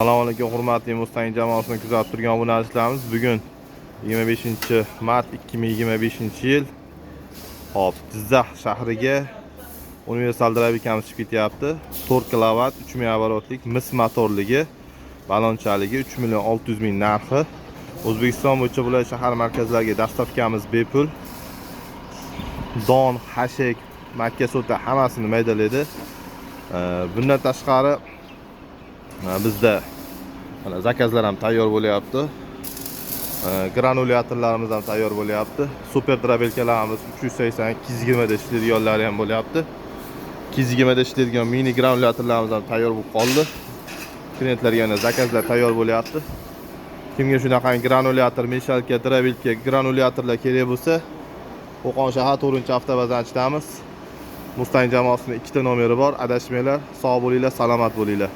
Assalomu alaykum, hurmatli Mustang jamoasini kuzatib turgan obunachilarimiz. Bugun 25 mart 2025 yil. Hop, Jizzax shahriga universal дробилка miz chiqib ketyapti. 4 kilovat, 3000 оборот lik, mis motorligi, balonchaligi, 3 million 600 ming narxi. O'zbekiston bo'yicha viloyat, shahar markazlariga доставка miz bepul. Don, xashak, makka so'ta hammasini maydalaydi. Bundan tashqari bizda mana заказ lar ham tayyor bo'lyapti. Granulyatorlarimiz ham tayyor bo'lyapti. Super дробилка larimiz 380, 220 da ishlaydiganlari ham bo'lyapti. 220 da ishlaydigan mini granulyatorlarimiz ham tayyor bo'lib qoldi. Klientlarga yana заказ lar tayyor bo'lyapti. Kimga shunaqa granulyator, мешалка, дробилка, granulyatorlar kerak bo'lsa, Qo'qon shahar, 4 avtobazani. Mustang jamoasining ikkita nomeri bor, adashmanglar. Sog' bo'linglar, salomat bo'linglar.